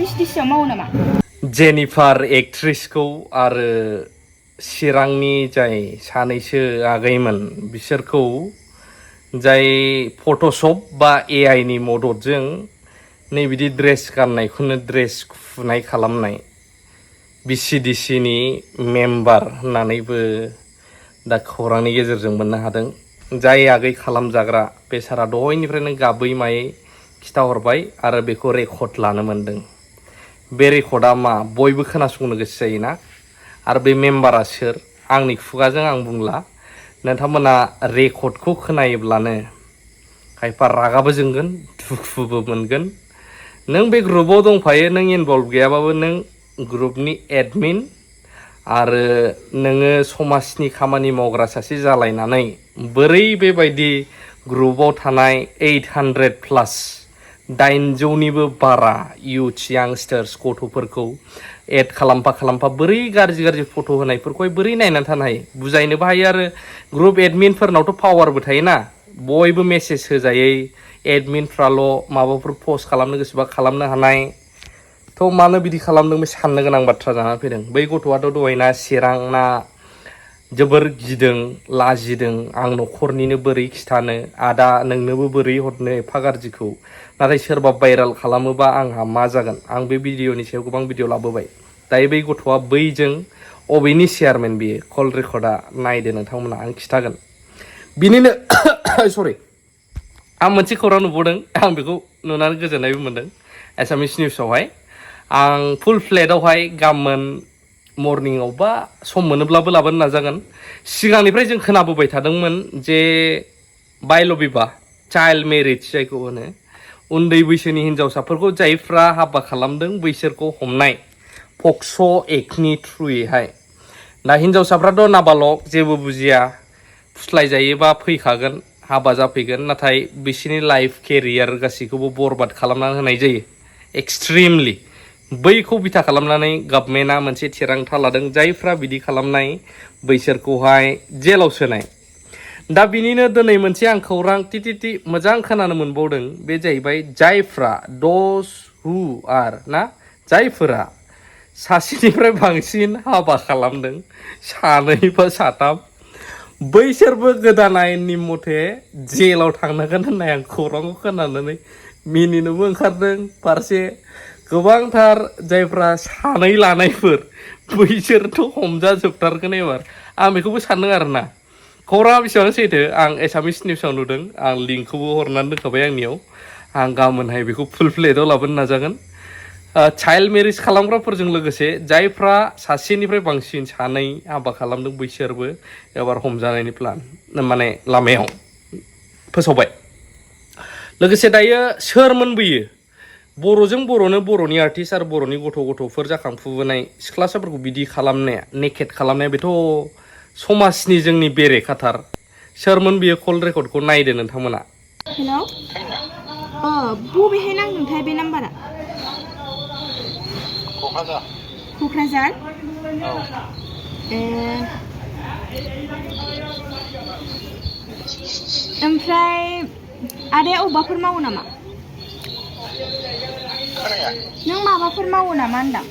VCDC आव मावो नामा? जेनिफार एक्ट्रेसखौ आरो चिरांनि जाय सानैसो आगैमोन बिसोरखौ जाय फट'शप बा AI नि मददजों नै बिदि ड्रेस गाननायखौनो ड्रेस खुनाय खालामनाय VCDC नि मेम्बार होननानैबो दा खौरांनि गेजेरजों मोननो हादों। जाय आगै खालामजाग्रा बेसारा दहायनिफ्रायनो गाबै मायै खिथाहरबाय आरो बेखौ रेकर्ड लानो मोनदों। बे रेकर्डआ मा बयबो खोनासंनो गोसो जायोना आरो बे मेम्बारा सोर आंनि खुगाजों आं बुंला नोंथांमोना रेकर्डखौ खोनायोब्लानो खायफा रागाबो जोंगोन दुखुबो मोनगोन। नों बे ग्रुपाव दंफायो नों इनभल्भ गैयाबाबो नों ग्रुपनि एडमिन आरो नोङो समाजनि खामानि मावग्रा सासे जालायनानै बोरै बेबायदि ग्रुपाव थानाय 800+ 800निबो बारा इउथ यांगस्टार्स गथ'फोरखौ एड खालामफा बोरै गाज्रि फट' होनायफोरखौहाय बोरै नायनानै थानो हायो बुजायनोबो हायो आरो ग्रुप एडमिनफोरनावथ' पावारबो थायोना बयबो मेसेज होजायै एडमिनफ्राल' माबाफोर पस्ट खालामनो गोसोबा खालामनो हानाय थ' मानो बिदि खालामदों बे साननो गोनां बाथ्रा जानानै फैदों। बै गथ'आथ' दहायना चिरांना जोबोर गिदों लाजिदों आं न'खरनिनो बोरै खिथानो आदा नोंनोबो बोरै हरनो एफा गाज्रिखौ नाथाय सोरबा भाइराल खालामोबा आंहा मा जागोन आं बे भिडिअनि सायाव गोबां भिडिअ लाबोबाय। दायो बै गथ'आ बैजों अबेनि चेयारमेन बियो कल रेकर्डआ नायदो नोंथांमोना आं खिथागोन बिनिनो सरि आं मोनसे खौरां नुबावदों आं बेखौ नुनानै गोजोननायबो मोनदों एसामिस निउसावहाय आं फुल फ्लेटआवहाय गाबोन मर्निंआव बा सम मोनोब्लाबो लाबोनो नाजागोन। सिगांनिफ्राय जों खोनाबोबाय थादोंमोन जे बायल' बिबाह चाइल्ड मेरिज जायखौ होनो उन्दै बैसोनि हिनजावसाफोरखौ जायफ्रा हाबा खालामदों बैसोरखौ हमनाय पक्स' एक्टनि थ्रुयैहाय दा हिनजावसाफ्राथ' नाबालक जेबो बुजिया फुस्लायजायोबा फैखागोन हाबा जाफैगोन नाथाय बिसोरनि लाइफ केरियार गासैखौबो बरबाद खालामनानै होनाय जायो एक्सट्रिमलि बैखौ बिथा खालामनानै गभर्नमेन्टआ मोनसे थिरांथा लादों जायफ्रा बिदि खालामनाय बैसोरखौहाय जेलाव सोनाय। दा बिनिनो दिनै मोनसे आं खौरां टिटिटि मोजां खोनानो मोनबावदों बे जाहैबाय जायफ्रा दस हु आर ना जायफोरा सासेनिफ्राय बांसिन हाबा खालामदों सानै बा साथाम बैसोरबो गोदान आयेननि मथे जेलाव थांनांगोन होननाय आं खौरांखौ खोनानानै मिनिनोबो ओंखारदों फारसे गोबांथार जायफ्रा सानै लानायफोर बैसोरथ' हमजाजोबथारगोन एबार आं बेखौबो सानदों आरोना खौराङा बेसेबां सैथो आं एसामिस निउसाव नुदों आं लिंकखौबो हरनानै दोनखाबाय आंनियाव आं गाबोनहाय बेखौ फुल प्लेटआव लाबोनो नाजागोन। चाइल्ड मेरिज खालामग्राफोरजों लोगोसे जायफ्रा सासेनिफ्राय बांसिन सानै हाबा खालामदों बैसोरबो एबार हमजानायनि प्लान माने लामायाव फोसावबाय। लोगोसे दायो सोरमोन बैयो बर'जों बर'नो बर'नि आर्टिस्ट आरो बर'नि गथ'फोर जाखांफुबोनाय सिख्लासाफोरखौ बिदि खालामनाया नेकेट खालामनाया बेथ' समाजनि जोंनि बेरेखाथार सोरमोन बियो कल रेकर्डखौ नायदो नोंथांमोना। हेल' बबेहाय नांदोंथाय बे नाम्बारा? क'क्राझार ओमफ्राय आदाया अबेबाफोर मावो नामा? नों माबाफोर मावो नामा होनदां?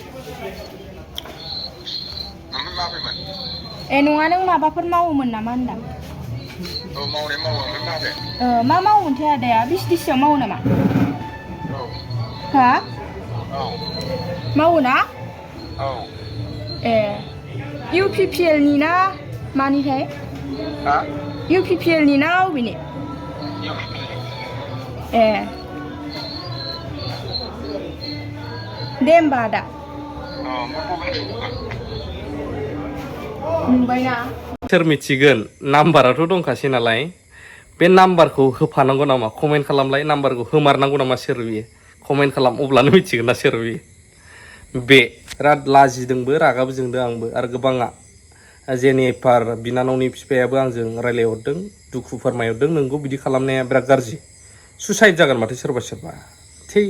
नङा नों माबाफोर मावोमोन नामा होनदां? मा मावोमोनथाय आदाया VCDC आव मावो नामा? हा? मावो ना? UPPL नि ना मानिथाय? UPPL नि ना अबेनि? दे होमबा आदा। नुबायना? सोर मिथिगोन नाम्बाराथ' दंखासै नालाय बे नाम्बारखौ होफानांगौ नामा कमेन्ट खालामलाय नाम्बारखौ होमारनांगौ नामा सोर बियो कमेन्ट खालाम अब्लानो मिथिगोन ना सोर बियो। बे बिराद लाजिदोंबो रागाबो जोंदों आंबो आरो गोबाङा जेनिफार बिनानावनि बिफायाबो आंजों रायलायहरदों दुखु फोरमायहरदों नोंगौ बिदि खालामनाया बिराद गाज्रि सुसाइड जागोन माथो सोरबा थै